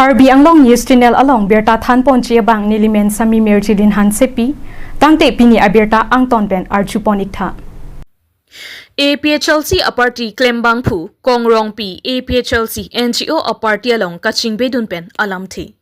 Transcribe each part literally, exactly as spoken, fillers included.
Karbi Anglong News Channel along birta thanponji abang nelimen Sami Mirjilin Hansepi, tangte pini abirta angton pen arjupon iktha. A P H L C aparty klembangphu Kong Rongpi A P H L C N G O aparty along kachingbedun pen alamthe.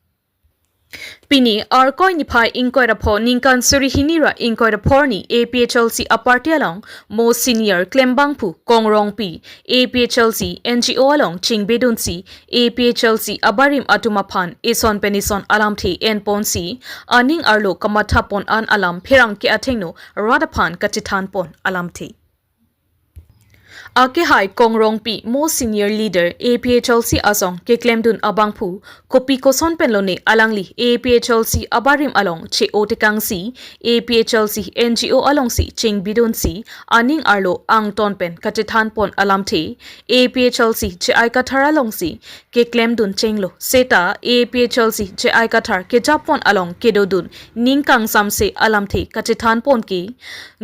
Pini Arkoi niphai ingkoi ra pho ningkan suri hini ra ingkoi ra pho arni A P H L C aparty along most senior klembangphu Kong Rongpi A P H L C N G O along chingbedunsi A P H L C abarim atum aphan ison pen ison alamthe enponsi aning arlo kamathapon an alam pherangke athengno rat aphan kachethanpon alamthe. Akehai Kong Rongpi most senior leader A P H L C asong keklemdun abangphu kopi koson pen lone alangli A P H L C abarim along che-o tekangsi A P H L C N G O alongsi chingbedunsi aning arlo angton pen kachethanpon alamthe. A P H L C J I Kathar alongsi keklemdun chenglo seta A P H L C J I Kathar kejapon along kedodun ning kangsamse alamthe kachethanpon ke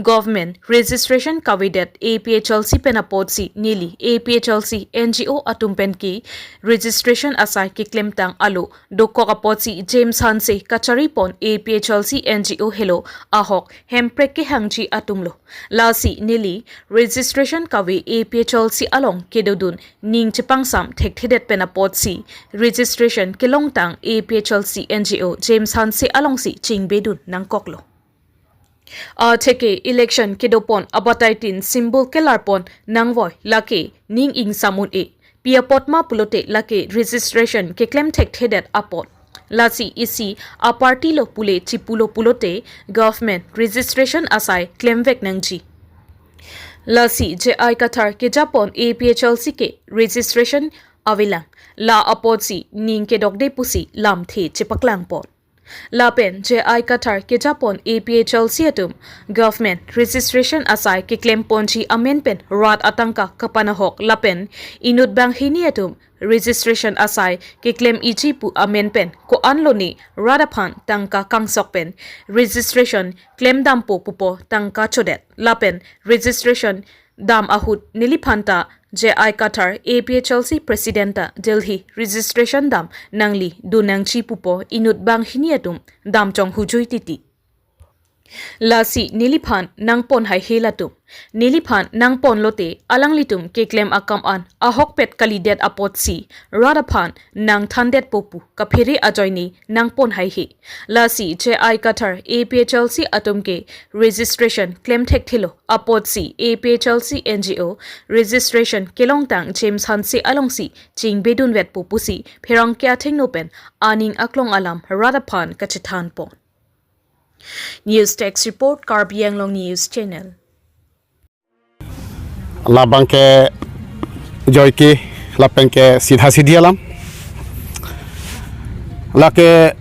government registration kavedet A P H L C pen apotsi neli A P H L C N G O atum pen ke registration asai keklemtang alo dokok apotsi James Hanse kacharipon A P H L C N G O helo ahok hemprek kehangji atumlo. Lasi neli registration kave A P H L C along kedodun ning chepangsam thekthedet pen apotsi registration kelongtang A P H L C N G O James Hanse alongsi chingbedun nangkoklo. Atheke election kedopon abataitin symbol kelarpon nangvoi lake ning ingsam un-e. Pi apot ma pulote lake registration keklem thekthedet apot. Lasi isi aparty lo pule chipulo pulote government registration asai klemvek nangji. Lasi J I Kathar kejapon A P H L C ke registration avelang. La apotsi ning kedokde pusi lamthe chepaklangpon. Lapen J I Kathar kejapon A P H L C atum government registration asai keklemponji amen pen rat atangka kapanahok lapen inut banghini atum registration asai keklem iji pu amen pen ko-an lone rat aphan tangka kangsok pen registration klemdampo pupo tangka chodet lapen registration dam ahut neliphanta J I Kathar A P H L C president ta Delhi registration dam nangli dun nangji pupo inut banghini atum dam chonghujui titi. Lasi neliphan nangpon haihe latum. Neliphan nangpon lote alanglitum keklem akam an ahokpet kalidet apotsi rat aphan nangthandetpo pu kaphere ajoine nangpon haihe. Lasi J I Kathar A P H L C atum ke registration klem thekthelo apotsi A P H L C N G O registration kelongtang James Hanse alongsi chingbedunvetpo pusi pherangke athengno pen aning aklong alam rat aphan kachethanpon. News Desk Report, Karbi Anglong News Channel. Labangke joike lapenke sidha sidhi alam. Lake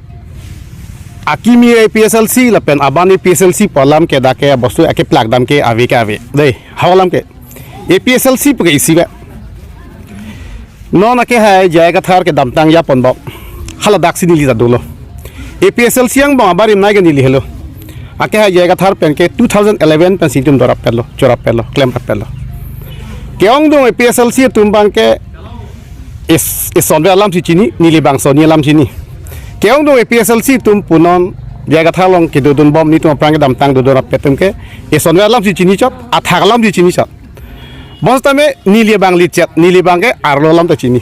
akimi A P H L C lapen aban A P H L C pu alam ke dak ke bostu ake plak dam ke ave ke ave. Dei, hau alam ke A P H L C pu ke isi ve. Non akehai J I Kathar kedamtang japonbom. Haladaksi neli ta dolo. A P H L C angbong abarim nai ke neli helo. Akehai J I Kathar pen ke two thousand eleven pensi itum dorap pelo, chorap pelo, klem rap pelo. Ke-ongdung A P H L C atum abangke is, isonve alamsi chini, neli bangso ni alam chini. Ke-ongdung A P H L C atum punon J I Kathar along kedodunbom netum aphrang kedamtang dodun rap pen atum ke isonve alamsi chini chot, athak alamsi chini chot. Bonsitame neli abang lichet, neli abangke arlo alam ta chini.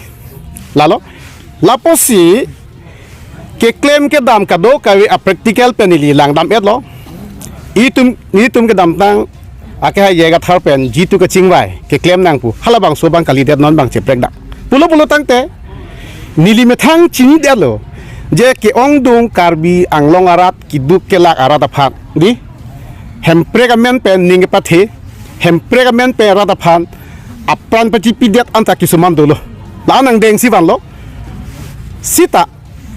Lalo, lapusi keklem kedam kadokave a-practical pen neli langdam-etlo. Itum, netum kedamtang akehai J I Kathar pen jitu kachingvai keklem nang pu halabangso abang kalidet non abang cheprek dak. Pulo pulo tangte neli methang chinidetlo je ke-ongdung Karbi Anglong arat keduk kelak arat aphan dei, hemprek amen pen ning kepathe, hemprek amen pen rat aphan apran pachipidet anta kisuman dolo. La nangdengsi vanlo. Sita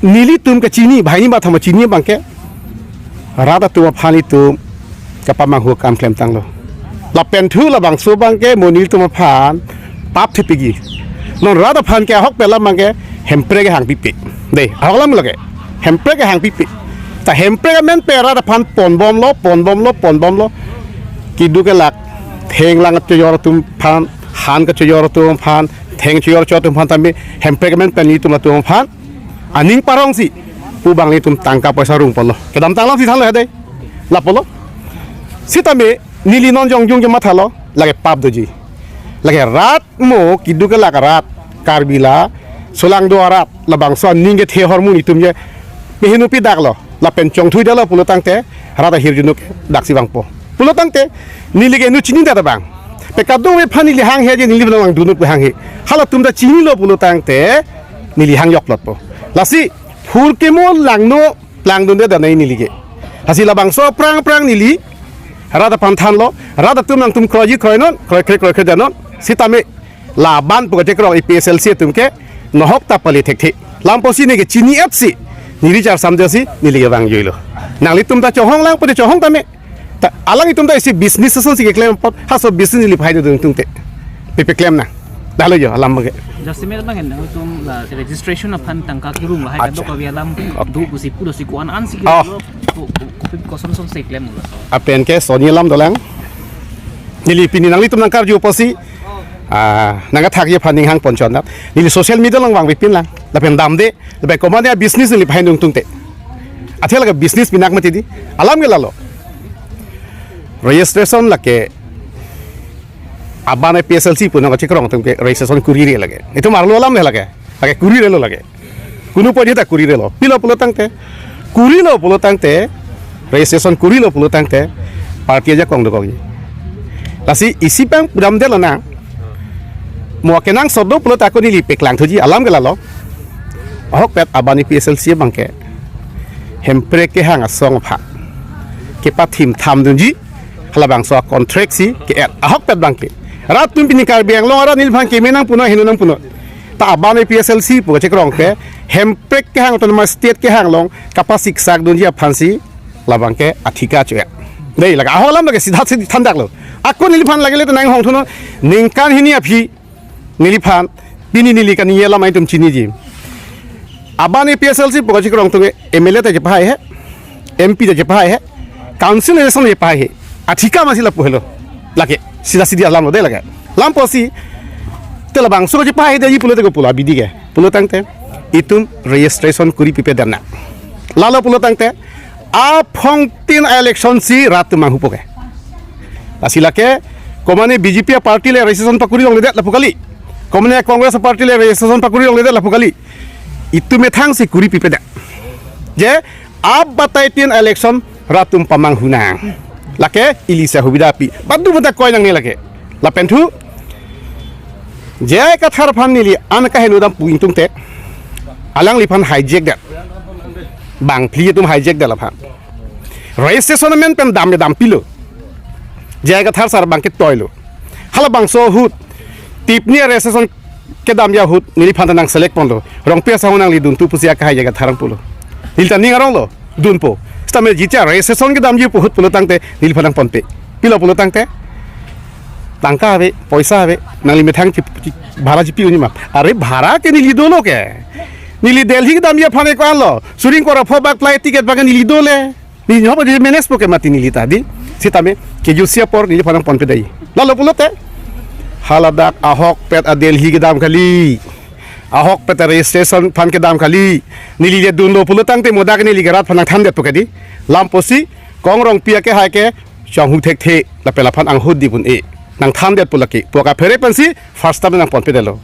nelitum kachini, banghini bathama chini abangke rat atum aphan itum kapamanghu akam klemtanglo. Lapen thu labangso abangke mo nelitum aphan pap thepegi. Non rat aphan ke ahokpet alam abangke hemprek kehang pipe. Dei, ahok alam lake. Hemprek kehang pipe. Ta hemprek amen pen rat aphan ponbomlo, ponbomlo, ponbomlo. Keduk kelak thenglang choyor atum aphan, han kachoyor atum aphan, theng choyor cho atum aphan tame hemprek amen pen itum latum aphan Aning parongsi pu abang nelitum tangka poisa rung polo. Kedamtang alam si thanlo he dei. Lapulo. Sitame neli non jongjung ke mathalo, lake pap doji. Lake rat mo kedo kelak arat, Karbi la, solang do arat, labangso aning kethe ahormu nelitum je pehenu pidaklo, lapen chongthui detlo pulo tangte, rat ahirjuno ke daksi vangpo. Pulo tangte, neli ke nu chini ta bang. Pe kadokave aphan neli hanghe je neli benang langdunut pu hanghe. Halatum ta chinilo pulo tangte, neli hang joklotpo. Lasi, hur kemo langno, langdunde danai neli ke. Lasi labangso aphrang aphrang neli, rat aphan thanlo, rat atum nangtum kroiji kroinon, kroikre kroikre detnon, sitame, laban pu kachekrong A P H L C atum ke, nohok ta pali thekthe. Lampusi neke chini-etsi, neli charsam jasi, neli ke vangjuilo. Nanglitum ta chonghong lang pute chonghong tame. Ta, alanglitum ta isi business asonsi keklem apot, halaso business neli pahai dun tungte. Pipe klem nang. Dalo jo, alam abang ke. Jasemet abang nangtum la registration aphan tangka kerung lahai. Acha. Kadokave alam. Okay. Do pusi pulo si ko-an ansi ke. Oh. Lo, ko, ko, kopi kosonson si klemlo. Lapen ke soni alam dolang. Neli pini nanglitum nangkarju apotsi, ah, nangkathakji aphan ning hang ponchon nat. Neli social media along vangvepin lang. Lapen damde, lapen komane business neli pahai dun tungte. Athe lake business pinak mati dei. Alam ke lalo. Registration lake aban A P H L C pu nangkachekrong atum ke registration kurire lake. Itum arlo alam le lake. Lake kurirelo lake. Kunu pon ta kurirelo. Pilo pulo tangte. Kurilo pulo tangte. Registration kurilo pulo tangte. Party ajakong dokokji. Lasi isi abang pudam detlo nang. Mo kenangsot do pulote ako neli paklangthuji alam ke lalo. Ahokpet aban A P H L C abang ke. Hemprek kehang asong aphan. Kepathim tham dunji. Halabangso contract si ke-et. Ahokpet abang ke. Rat atum pini Karbi Anglong arat neliphan keme nangpunon, heno nangpunon. Ta aban A P H L C pu kachekrong ke. Hemprek kehang autonomous state kehang along. Kapasiksak dunji aphansi. Labang ke athika cho-et. Dei, lake ahok alam lake sidha si thandaklo. Ako neliphan lake le tenang hongthunon. Ningkan hini aphi neliphan, pini neli kaningje alam nangtum chiniji. Aban A P H L C pu kachekrong atum ke M L A ta chepahai he, M P ta chepahai he, council election chepahai he. Athika masi lapu helo. Lake, sidha sidhi alamlo dei lake. Lampusi, te labangso chepahai dei pulote ko pulo abidi ke. Pulo tangte, itum registration kuri pipe dam nang. Lalo pulo tangte, aphongtin election si rat atum manghupo ke. Lasi lake, komane B J P aparty le registration pakuri longledet lapu kali. Komane Congress aparty le registration pakuri longledet lapu kali. Itum methang si kuri pipedet. Je, abataitin election rat atum pamanghu nang. Lake, ili si ahubida pi. Badu bada koi nangne lake. Lapen thu, J I Kathar aphan neli an kaheno dam pu ingtungte. Alangliphan hijack det. Bang phli atum hijack det laphan. Registration amen pen dam dam pilo. J I Kathar sar abang ke toilo. Halabangso ahut. Tipni registration kedamji ahut. Neliphan ta nang select ponlo. Rongpi asahong nangli dunthu pusi akahai J I Kathar ang pulo. Neli ta ning aronglo. Dunpo. Sitame jitya registration kedamji pu ahut pulo tangte neliphan nang ponpe. Pilo pulo tangte. Tangka ave, poisa ave, nangli methang chip, chip, bhara chipi unji ma. Are bhara ke neli dolo ke. Neli Delhi kedamji aphan eko anlo. Suring kora pho bak flight ticket bak neli dole. Neli nyoba di manage po ke mati neli ta dei. Sitame, kejusi apor neliphan nang ponpe dei. Lalo pulote. Haladak ahokpet a Delhi kedam kali. Ahokpet a registration aphan kedam kali. Neli le dunlo pulo tangte mo dak neli ke rat aphan nang thandetpo ke dei. Lampusi, Kong Rongpi akehai ke, chonghu thekthe, lapen laphan anghut di pun e. Nang thandetpo lake, pu kaphere pensi, first time nang ponpedetlo.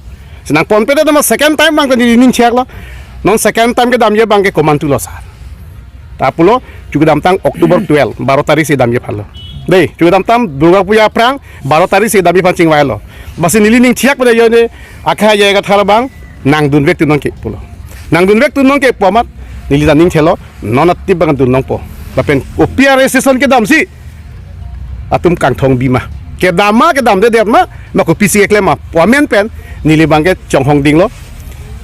Si nang ponpedet ma second time abang ke neli ning chaklo. Non second time kedamji abang ke komantu lo sar. Ta pulo, chu kedamtang October twelve, baro tarik si damji aphanlo. Dei, chu kedamtang Durga Puja aphrang, baro tarik si damji aphan chingvailo. Basi neli ning thiak pada jone, akha J I Kathar abang, nang dunvek tu nonke pulo. Nang dunvek tu nonke pu amat, neli ta ning thelo, non atip abang dun nangpo. Lapen kopi a registration kedamsi, atum kangthong bima. Kedam ma, kedamdedet ma, ma kopisi keklem ma. Pu amen pen, neli abang ke chonghong dinglo.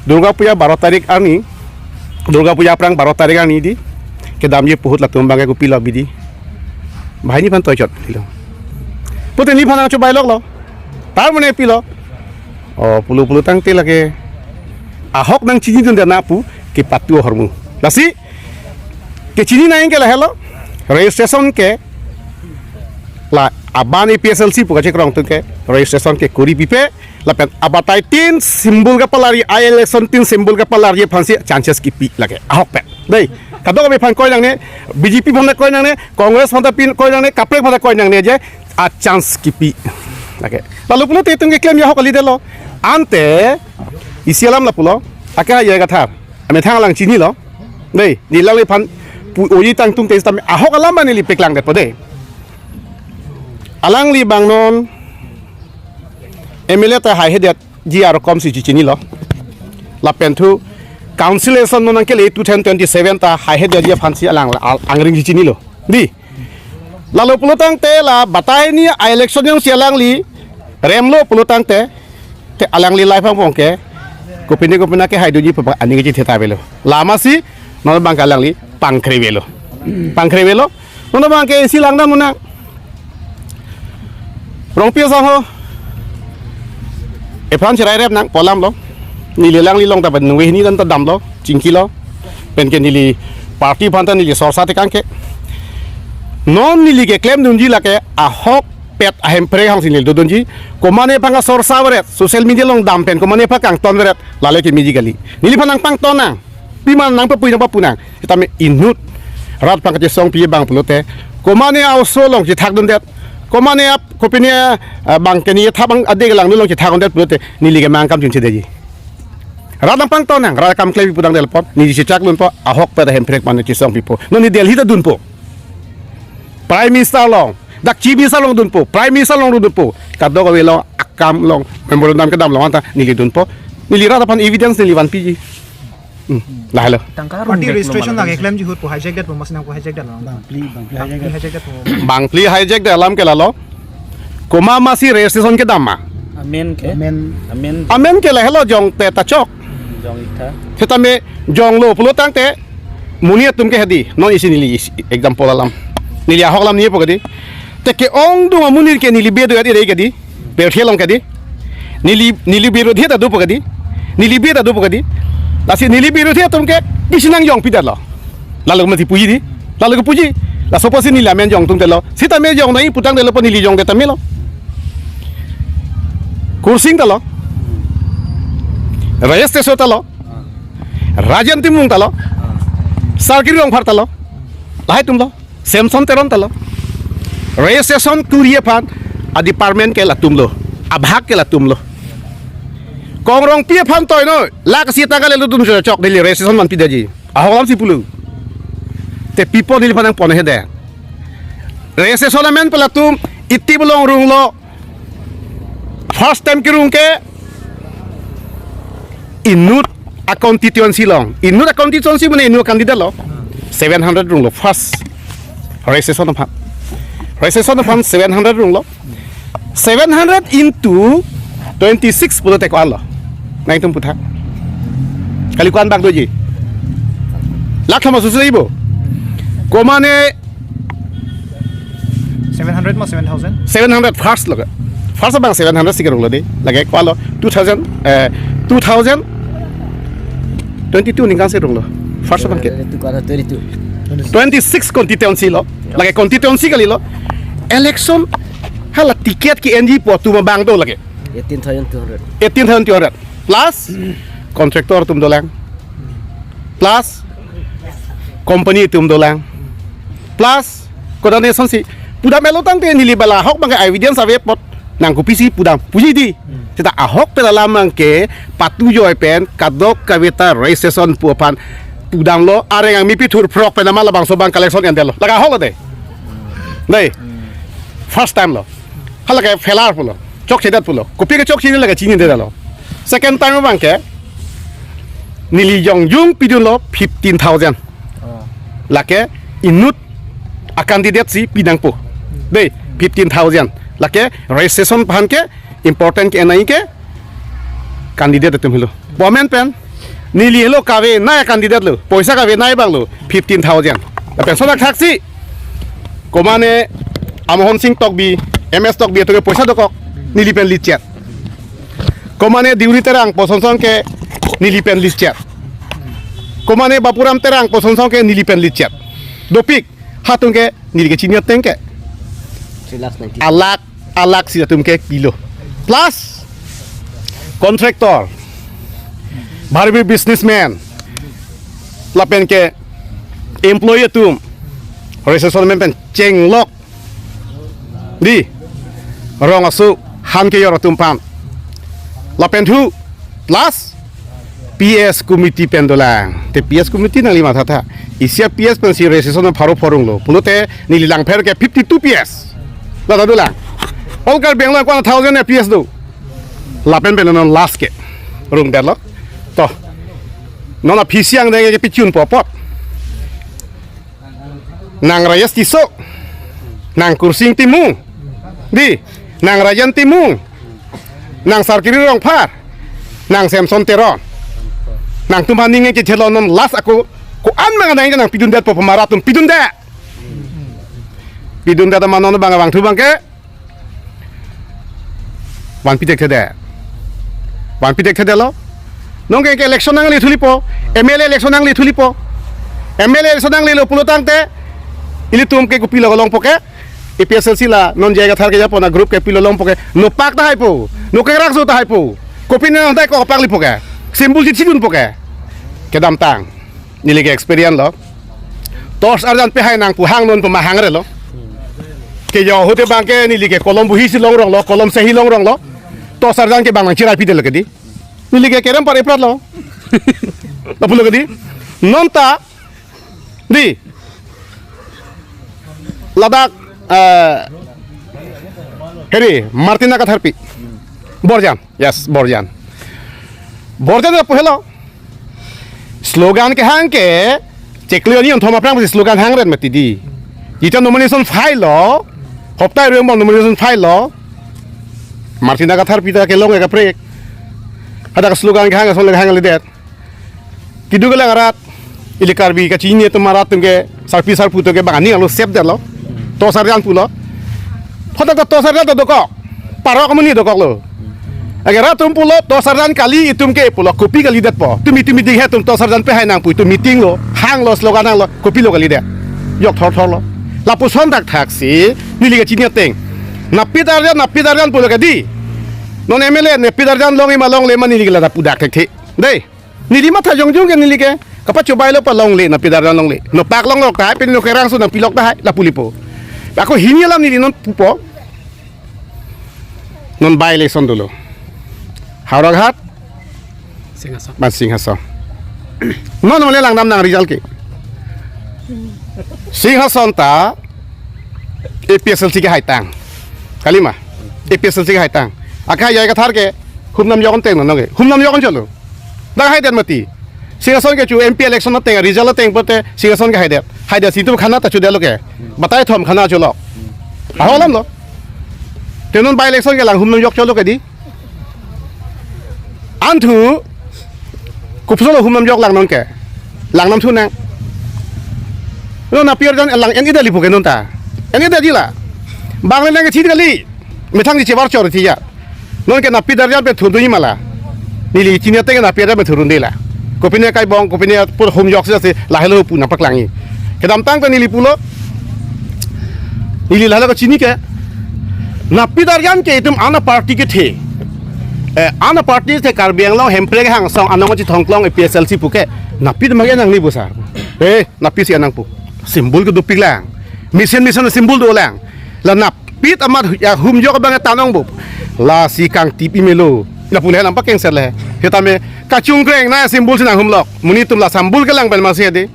Durga Puja baro tarik arni, Durga Puja aphrang baro tarik arni dei. Kedamji pu ahut latum abang ke kopilo abidi. Bahai neliphan toichot pilo. Pute neliphan nang chobai loklo. Tar mane pilo. O, pulo pulo tangte lake. Ahok nang chinidunde na pu kepatu ahormu. Lasi, kechini nang ke lahelo. Registration ke la aban A P H L C pu kachekrong atum ke. Registration ke kuri pipe. Lapen abatai tin symbol kapalarji, a-election tin symbol kapalarji aphansi chances kipi lake. Ahokpet. Dei. Kadokave aphan koi nangne, B J P aphan ta koi nangne, Congress aphan ta pin koi nangne, kaprek aphan ta koi nangne je a-chance kipi. Lake. Lalu pulote itum keklemji ahok kalidetlo. Ante isi alam lapulo. Ake haye kathar. Amethang alang chinilo. Dei, neli alangliphan pu-, oji tangtung te sitame ahok alam abang neli paklangdetpo dei. Alangli abang non M L A ta haihedetji arokom si chichinilo. Lapen thu council election non nangkele two thousand twenty-seven ta haihedetji aphansi alang al-, angring chichinilo. Dei. Lalu pulotangte la batai hini a-election jongsi alangli remlo pulotangte, te alangli life angbong ke kopine kopine kehai doji pu aning kachethe ta avelo. Lasi non abang ke alangli pangkre avelo. Pangkre avelo. Non abang ke isi langdam mena. Rongpi asangho. Ephan cherai rep nangpo alamlo. Neli alangli along ta pen ningve hini dan ta damlo, chingkilo. Penke neli party aphan ta neli sorsa tekang ke. Non neli keklemdunji lake ahokpet a-Hemprek hangsi neli dodunji. Komane aphan kasorsa varet, social media along dam pen komane aphan kangton varet, lale kemeji kali. Neliphan nangpangton nang. Pima nangpapui nangpapu nang. Sitame inut rat aphan kachesongpi abang pulote, komane a-oso along chethakdundet, komane ap kopine, ah, bang keni thabang adek lang along chethakdundet pulote neli ke mang kam chunchedetji. Rat nangpangton nang, rat akam klem pudang delpon, neli chechakdunpo, ahokpet a-Hemprek aphan chesongpipo. Non neli Delhi ta dunpo. Prime Minister along, dak Chief Minister along dunpo, Prime Minister along dunpo. Kadokave along akam along memorandum kedam along anta neli dunpo. Neli rat aphan evidence neli vanpiji. Hmm. Lahelo. Tangka Party rong dek registration lo lake malam. Klemji ahut pu hijack det pu masi nangpu hijack detlo. Bang phli, bang phli hijack det. Bang phli hijack det. Bang phli hijack det alam ke lalo. Komat masi registration kedam ma? Amen ke? Amen. Amen. Amen ke lahelo jongte ta chok. Jong ik tha. Sitame jonglo pulotangte monit atum ke hedi. Non isi neli isi example alam. Neli ahok alam nelipo kedi. Te ke-ongdung amonit ke neli bed do adi re kedi. Pirthe along kedi. Neli, neli birodhi ta dopo kedi. Neli bed ta dopo kedi. Lasi neli birodhi atum ke isi nangjongpi detlo. Lalu mati puji di. Lalu kepuji. Laso apotsi neli amen jongtungdetlo. Sitame jong nai putangdetlo pu neli jongdet tame lo. Kursing ta lo. Rajesh Teso ta lo. Rajen Timung ta lo. Sarkir Rongphar ta lo. Lahai atum lo. Samson Teron ta lo. Registration kuri aphan a-department ke latum lo. Abhag ke latum lo. Kong Rongpi aphan toi noi. Lakh isi atangka le lutun chok neli registration vanpi detji. Ahok alamsi pulo. Te pipo neliphan nangpon hede. Registration amen pen latum iti belong runglo. First time kerung ke inut a-constituency along. Inut a-constituency mane inut a-candidate lo. Seven hundred runglo first registration aphan. Registration aphan seven hundred runglo. Seven hundred into twenty-six pulote ko-an lo? Nangtum putha. Kali ko-an bak doji? Lakh thom susu ibo. Komane Seven hundred ma seven thousand? Seven hundred first lo ke. First abang seven hundred si kerunglo dei. Lake ko-an lo two thousand, eh, two thousand twenty-two ningkan si runglo. First abang ke. Itu ko-an twenty-two. Twenty-six constituency lo. Lake constituency kali lo. Election hala ticket ke-enji pu atum abang do lake. Eighteen thousand two hundred. Eighteen thousand two hundred. Plus contractor atum dolang. Plus company atum dolang. Plus koordination si pudam elo tangte neli bala ahok abang ke evidence ave apot nang kopisi pudam puji di. Seta ahokpet alam abang ke patu joi pen kadokave ta registration pu aphan pudamlo, areng angmi pithur phrok pen ama labangso abang collection endetlo. Lake ahok lo dei. Dei. First time lo. Hala ke failure pulo. Chokchedet pulo. Kopi ke chokche lake chinidetlo. Second time abang ke neli jongjung pidunlo fifteen thousand. Oh. Lake inut a-candidate si pinangpo. Dei, fifteen thousand. Lake registration aphan ke important ke-en nai ke candidate atum helo. Pu amen pen neli helo kavenei a-candidate lo. Poisa kavenei abang lo fifteen thousand. Lapen sonak thaksi komane Amohon Singh Tokbi, M S Tokbi atum ke poisa dokok, neli pen lichet. Komane Deuri Terang pu ason ason ke neli pen lichet. Komane Bapuram Terang pu ason ason ke neli pen lichet. Dopik, ha atum ke neli kechini ateng ke. Three lakhs ninety. Alakh, alakh si atum ke pilo. Plus contractor, bharbi businessman, lapen ke employee atum, registration pen chenglok di rong aso han kejor atum aphan. Lapen thu last P S committee pen dolang. Te P S committee nangli matha tha. Isi a P S pensi registration pharo pharo rong lo. Pulote neli langpher ke fifty two P S. Lata dolang. All Karbi Anglong ko-an thousand a P S do. Lapen pen non last ke rung der lo. To. Non a P C ang deng ke pichun po pot. Nang Rajesh Tisso, nang Kursing Timung, di, nang Rajen Timung, nang Sarkiri Rongphar, nang Samson Teron, nangtum aphan ning kechelo non last ako, ko-an mang nang nang pidundet po pamara atum pidundet. Pidundet ma non bang abang thu bang ke. Van pitek thede. Van pitek thede lo. Non ke, ke election nangli thulipo. M L A election nangli thulipo. M L A election nanglelo pulo tangte ilitum ke kopilo longpo ke. A P S L C la non J I Kathar ke japo na group ke pilo longpo ke. No pak tahai po. No ke rakso tahai po. Kopine nang dai ko pak lipo ke. Symbol si chidunpo ke. Kedamtang. Neli ke experience lo. Torch arjan pehai nang pu hang non pu ma hang re lo. Ke jo hote bang ke neli ke kolom buhi si long rong lo, kolom sehi long rong lo. Torch arjan ke bang nang chirai pidel ke di. Neli ke kerem par eprat lo. Lapu lo ke di. Non ta di. Ladak, eh, heri, Martina Katharpi. Borjan, yes, Borjan. Borjan lapu helo. Slogan kehang ke, cheklo ni onthom aphrang si slogan hang ren mati di. Jita nomination file lo, hopta ruyang bang nomination file lo. Martina Katharpi ta kelong eka prek. Hadak slogan kehang, slogan hang ledet. Kedo kelang arat, ili Karbi kachini atum arat atum ke, sarpi sarpo atum ke bang ani alo sep det lo. Torch arjan pulo. Photak ta torch arjan ta dokok. Parok amonit dokok lo. Ake rat atum pulo torch arjan kali itum ke pulo kopi kalidet po. Tumi tumi ding he atum torch arjan pehai nang pu itum meeting lo, hang lo, slogan hang lo, kopilo kalidet. Jok thor thor lo. Lapuson thakthak si, neli kachini ateng. Napit arjan, napit arjan pulo ke di. Non M L A, napit arjan longji ma longle ma neli ke la pudak thekthe. Dei. Neli matha jongjong ke neli ke. Kapachobai lo pa longle, napit arjan longle. No pak longlok tahai, pen no kerang so nang pilok tahai, lapu lipo. Ako hini alam neli non pupo. Non by election dolo. Howraghat, Singhason. Ban Singhason. Non mane langdam nang result ke. Singhason ta A P S L C ke haitang. Kalima. A P S L C ke haitang. Aka J I Kathar ke humnam jokon teng non ke. Humnam jokon cholo. Dak haidet mati. Singhason ke chu M P election ateng result ateng pote Singhason ke haidet. Haidet si tu khana ta chu delo ke. Batai thom khana chu lo. Aho alam lo. Te non by election ke lang humnam jok cholo ke di. Anthu kopusolo humnam jok lang non ke. Langnam thu nang. Non napit arjan lang en ida lipo ke non ta. En ida jila. Bang le nang ke chit kali. Methang di chebar chor thi ya. Non ke napit arjan pen thurdunji ma la. Neli chini ateng ke napit arjan pen thurdunde la. Kopine kai bong, kopine pur hum jok si lahelo pu nang paklangji. Kedamtang ta neli pulo. Neli lahelo kachini ke. Napit arjan ke itum ana party kethe. Eh, ana party the Karbi Anglong Hemprek hangsong anong chithongklong A P S L C pu ke. Napit ma ke nangni bu sar. Eh, napit si anang pu. Symbol ke dopik lang. Mission mission symbol dolang. La napit amat hu-, ya humjok abang ta nong bu. Lasi kangtip imelo. Lapu le nang pakeng sele. Hetame kachungkreng na symbol si nang humlok. Monit atum la symbol kelang pen masi de.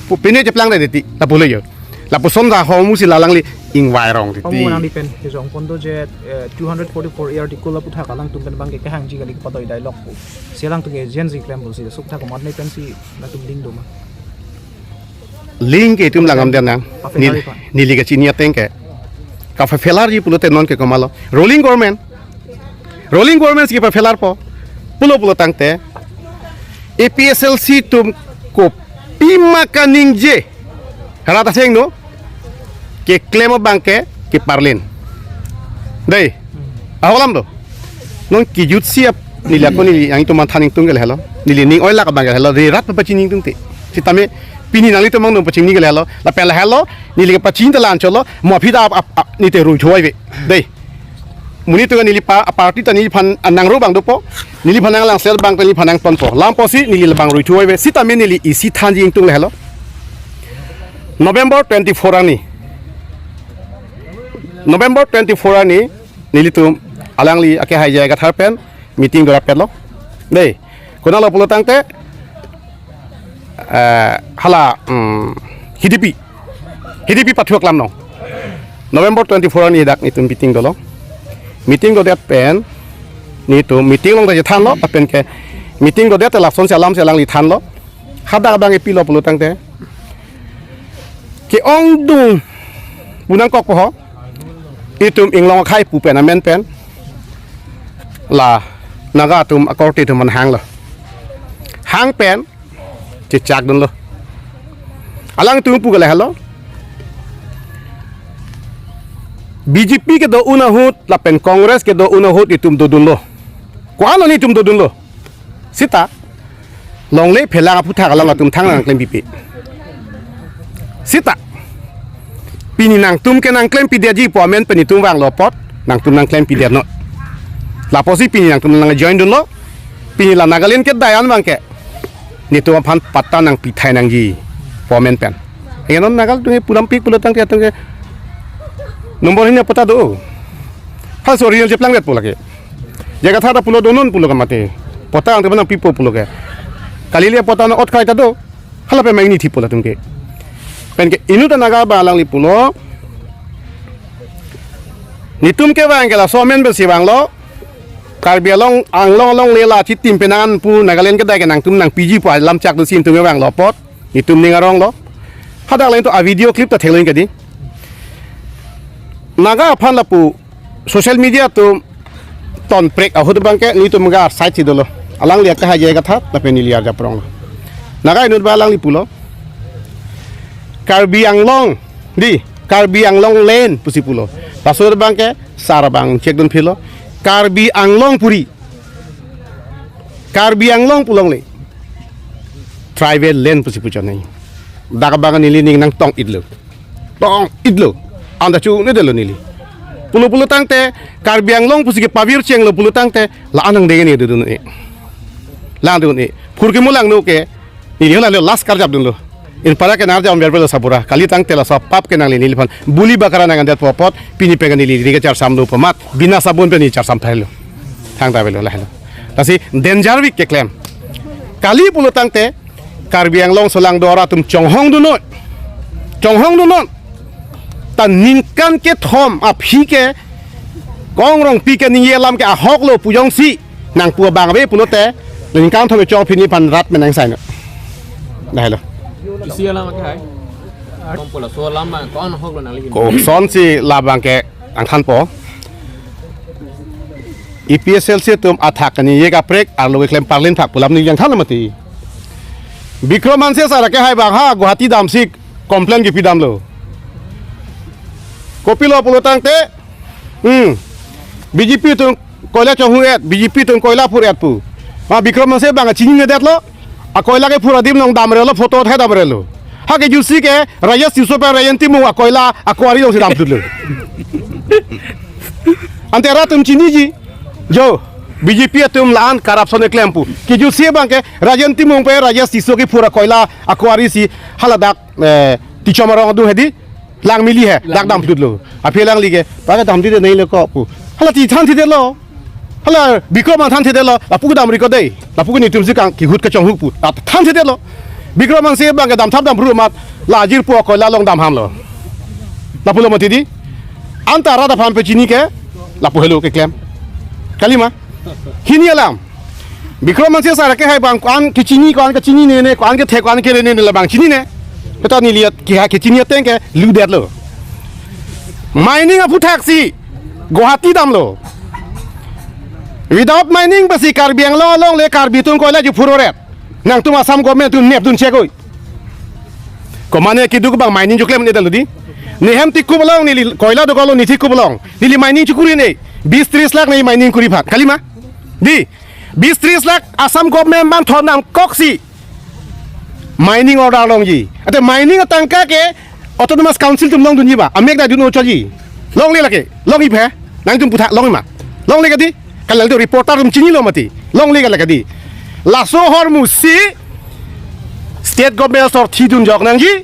Pu pine cheplang de ti. Lapu le yo. Lapuson ta ho mu si la langli ingvai rong ti. Omo nang di pen, ke jong pon do je, eh, two hundred forty-four A article lapu thak alangtum pen bang ke kehangji kali kepadoi dialogue pu. Si alangtum ke Gen Z klem bo si suk thak komat ne pen si latum ding do ma. Link ke itum langam dia nang. Apa neli, hari, Pak? Neli kachini ateng ke. Kapaphelarji pulote non ke komatlo. Rolling government. Rolling government si kapaphelar po. Pulo pulo tangte. A P S L C atum kopima kaningje. Rat aseng no. Keklem abang ke, keparlin. Dei. Aho alam do. Non kejut si ap neli ako neli yang itu manthan ingtung ke lahelo. Neli ning oilak abang ke lahelo. Dei rat pachini ingtungte. Sitame pini nanglitum mang dong pachini ke lahelo. Lapen lahelo. Neli ke pachini ta la-an cholo. Mo aphi ta ap, ap, ap, neli te rui thuai ve. Dei. Monit atum ke neli pa-, party ta neliphan nangro abang dopo. Neliphan nanglang sel abang ta neliphan nangtonpo. Lam apotsi neli labang ruithu ave. Sitame neli isi thanji ingtung lahelo. November twenty-four arni. November twenty-four arni nelitum alangli ake hai jai kathar pen meeting do-rapetlo. Dei, konatlo pulo tangte, eh, hala, mm, Hidipi. Hidipi pathuak lam no. November twenty-four arni dak netum meeting dolo. Meeting dodet pen netum meeting along ta chethanlo, lapen ke meeting dodet lason si alam si alangli thanlo. Hadak abang epilo pulo tangte, ke-ongdung pu nangkokpo ho. Itum Inglong akhai pu pen amen pen la Naga atum akorte atum aphan hanglo. Hang pen chechak dunlo. Alangtum pu ke lahelo. B J P kedo-un ahut lapen Congress kedo-un ahut itum dodunlo. Ko-an lo netum dodunlo. Sita longle phelang aphuthak alam atum thangnat nangklempipe. Sita pini nangtum ke nangklempidetji pu amen pen itum vanglo apot nangtum nangklempidetnon. Lapusi pini nangtum nang-join dunlo. Pini la Nagaland kedai an abang ke netum aphan patta nangpi thai nangji pu amen pen. Ingnon Naga atum ke punampik pulo tangte atum ke nombor hini patta do. Hal so original cheplangdet pu lake. Jai kathar ta pulo donon pulo ke mati. Patta angke nangpipo pulo ke. Kali le patta nang-ot khai ta do. Hala pen maini thipo latum ke. Pen ke inut Naga abang alangli pulo. Netum kevang ke laso amen pensi vanglo. Karbi Anglong, Anglong along le la chitim penang pu Nagaland kedai ke nangtum nangpiji pu alam chak dunsi netum kevanglo apot netum ning aronglo. Hadak le netum a-video clip ta theklong ke dei. Naga aphan lapu social media atum tonprek ahut abang ke netum ga side si dolo. Alangli ake hai jai kathar lapen neli arjap ronglo. Naga inut abang alangli pulo, Karbi Anglong, dei, Karbi Anglong land pusi pulo. Laso abang ke sar abang chekdun philo. Karbi Anglong puri. Karbi Anglong pu longle tribal land pusi pu chonai. Dak abang neli ning nangtong-itlo. Tong-itlo. Anta chunedetlo neli. Pulo pulo tangte Karbi Anglong pusi ke pavirchenglo pulo tangte la-an nangdeng ne dodun-e. Lang dun-e. Phurkimo langno ke neli hala lo last karjap dunlo. Anpara ke nang arjap berbe lo sabura. Kali tangte laso apap ke nangli neliphan buli bakara nang-andetpo apot pini pen neli ri ke charsam do pu amat bina sabun pen neli charsam thailo. Thangta avelo lahelo. Lasi danger week keklem. Kali pulo tangte Karbi Anglong solangdo arat atum chonghong dunnon. Chonghong dunnon. Ta ningkan kethom aphi ke Kong Rongpi ke ningje alam ke ahok lo pu jongsi nangpu abang ave pulote ningkan thom chong aphi neliphan rat pen nangsainon. Lahelo. Isi alam ake hai. Kong pulo so alam ma ko-an ahok lo nangli hin. Kosonsi labang ke nangthanpo. A P H L C atum athak kani ye kaprek arlo keklem parlin thak pu alam neli nangthan mati. Bikram Hanse sir ake hai abang ha Guwahati damsi complain kipi damlo. Kopilo pulo tangte, hmm, B J P atum koila chonghu-et, B J P atum koila phur-et pu. Ma Bikram Hanse abang chinine detlo. Akoila kephur adim along damrelo, photo thai damrelo. Ha kejutsi ke Rajesh Tisso pen Rajen Timung akoila a-quarry alongsi damthutlo. Ante rat atum chiniji. Jo, B J P atum la-an corruption keklem pu. Kejutsi abang ke Rajen Timung pen Rajesh Tisso kephur akoila a-quarry si haladak, eh, Tichom arong adung hedi. Langmili he, dak damthutlo. Aphi alangli ke, pa ke damthudet nangji le ko pu. Hala ti thanthudetlo. Hala Bikram Hanse thanthudetlo. Lapu ke damri ko dei. Lapu ke netum si kang kihut kachonghu pu. At thanthudetlo. Bikram Hanse abang ke damthap damphru amat la ajirpo akoila along damhamlo. Lapulo mati dei. Anta rat aphan pachini ke lapu helo keklem. Kalima. Hini alam. Bikram Hanse sir ake hai abang ko-an kechini, ko-an kechinine, ko-an kethe, ko-an kerene ne labang chinine. Peta neli at ki ha kechini ateng ke ludetlo. Mining aphuthak si Guwahati damlo. Without mining pusi Karbi Anglong along le Karbi atum koila ju phur-et. Nangtum Assam government atum nepdun chekoi. Komane keduk abang mining choklem ne dalo dei. Nehem Tikup along neli koila dokok lo, ne Tikup along. Neli mining chokuri ne. Bis tris lakh ne mining kuri aphan. Kalima. Dei. Bis tris lakh Assam government man thon nangkoksi. Mining order longji. Ante mining atangka ke Autonomous Council atum longdunji ba. Amek ta dun-o choji. Longle lake. Longji phe. Nangtum puthak longji ma. Longle kadi, kalal do reporter atum chinilo mati. Longle kala kadi. Laso ahormu si state government asor thidun jok nangji.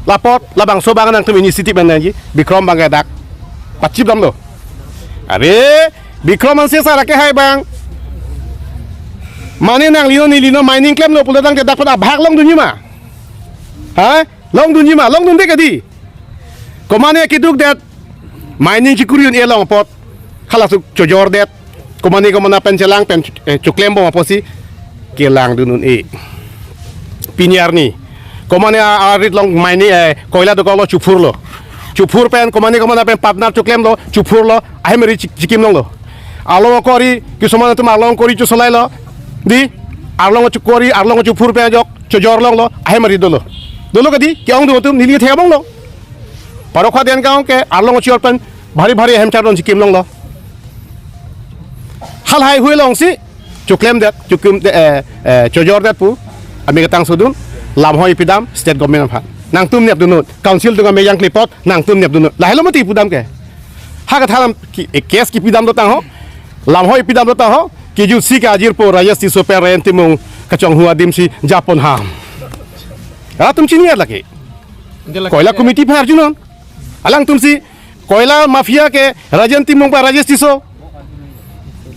Lapot labangso abang nangtum initiative nangji. Bikrom abang ke dak pachip damlo. Are, Bikrom Hanse sar akehai abang. Mane nangli non neli non mining klemlo pulo tangte dak pen abhag longdunji ma? Ha? Longdunji ma? Longdunde kadi. Komane keduk det mining chikuri un-e along apot. Hala su chojor det. Komane komane pen chelang pen, eh, choklembom apotsi kelangdun un-e. Pini arni. Komane a, arit along mining, eh, koila dokoklo, chophurlo. Chophur pen komane komane pen partner choklemlo, chophurlo, ahemari chik-, chikim longlo. Arlong akori, kisuman atum arlong akori chosolailo. Di, arlong akori, arlong achophur pen ajok chojor longlo, ahemari dolo. Dolo kadi, ke-ongdun atum neli thek abang lo. Parokha den kaong ke arlong achor pen bhari bhari ahem chardon chikim longlo. Halahai hui alongsi choklem det, chokim det, eh, eh, chojor det pu. Ami ketang sodun, lamhoi pidam state government aphan. Nangtum nepdunnon, council atum ameyang klipot, nangtum nepdunnon. Lahelo mati pudam ke. Ha kathalam ki, eh, case kipidam dotang ho, lamhoi pidam dotang ho, kijutsi kajirpo Rajesh Tisso pen Rajen Timung kachonghu adimsi japon ham. Atum chini lake. Koila committee aphan arjunon. Alangtumsi koila mafia ke Rajen Timung ba Rajesh Tisso.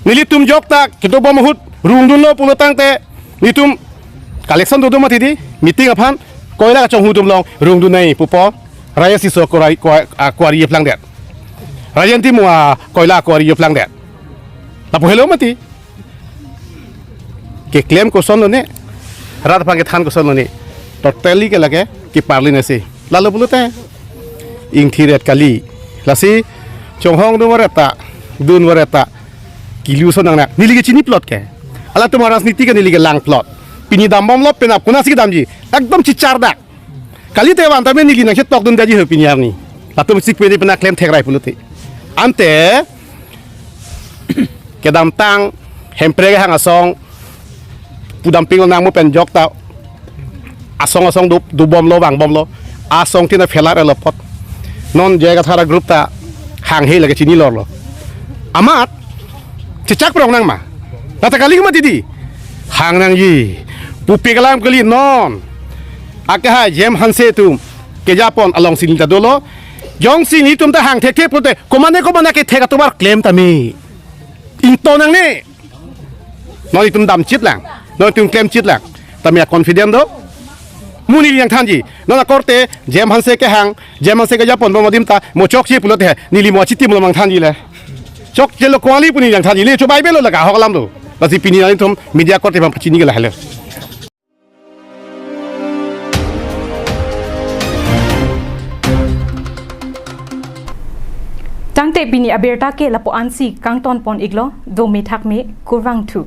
Nelitum jokta kedobom ahut rungdunlo pulo tangte nelitum collection dodo mati di, meeting aphan koila kachonghu atum along rungdun nai pupo. Rajesh Tisso akwari, kwa-, akwari aplang det. Rajen Timung akoila akwari aplang det. Lapu helo mati. Keklem kosonlo ne, rat aphan kethan kosonlo ne, totally ke lake keparlin asi. Lalo pulote ingthi ret kali. Lasi chonghong dun varet ta, dun varet ta, kilu son nang na. Neli ke chini plot ke. Halatum arajniti ke neli ke lang plot. Pini dambomlo penap konatsi damji. Ekdom chichardak. Kalite van tame neli nangchetokdun daji ho pini arni. Latum sik pini pena klem thekrai pulote. Ante kedamtang Hemprek hang asong pudam pinglo nangmu pen jokta asong asong do, dobomlo vangbomlo. Asong tina phelar elo apot. Non J I Kathar agroup ta hanghe lake chini lorlo. Amat chechak prong nang ma? Nata kali mati di. Hang nangji. Pupe kalam kali non. Akehai Jem Hanse atum kejapon alongsi neli ta dolo. Jongsi nelitum ta hang thekthe pulote komane komane kethek atovar klem tame. Ingto nangne. Non itum damchit lang. Non itum klemchit lang. Tame a-confident do. Mo neli nangthanji. Non akorte Jem Hanse kehang, Jem Hanse kejapon bom adim ta mo chokche pulote neli mo achitim lo nangthanji le. Chokchelo kali pu neli nangthanji le, chobai belo laga ahok alam do. Lasi pini nangtum media korte bang pachini ke lahelo. Tangte pini abirta ke lapu-ansi kangton pon iklo, dome thakme, kurvangthu.